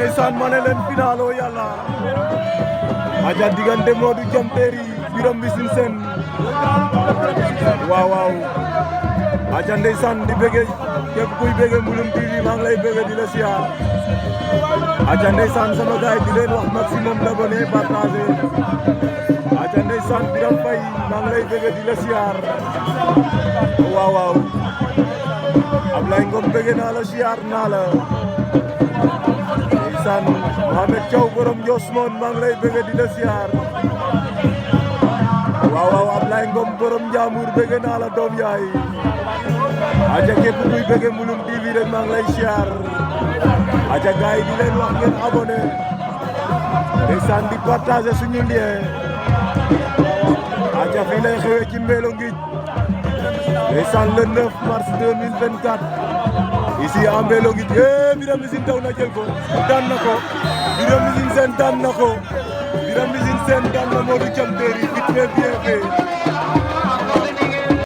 ndeysaan ma ne leen final o yàlla aja diggante Modou Jam Terry Birame Mbissine Sène waaw waaw aja ndeysaan di bëgge képp kuy bëgge Mbouloum TV maa ngi lay bëgge di la siyaar aja ndeysaan sama gaay di leen wax maximum d'abonnés partager aja ndeysaan Birame Faye maa ngi lay bëgge di la siyaar waaw waaw Ablaye Ngom bëgge naa la siyaar naa la ndeysaan Mohamed Thiaw borom Josmone maa ngi lay bëgge di la siyaar waaw waaw Ablaye Ngom borom Njaamur bëgge naa la doom yaay aja képp kuy bëgge Mbouloum TV rek maa ngi lay siyaar aja gaay di leen wax ngeen abonné ndeysaan di partager suñu lien aja fii lay xewe ci Mbelo Ngij ndeysaan le 9 mars 2024 ici à Mbelo Ngij Birame Mbissine daw na jël ko daan na ko Birame Mbissine Sène daan na ko Birame Mbissine Sène daan na Modou Jam Terry vite fait bien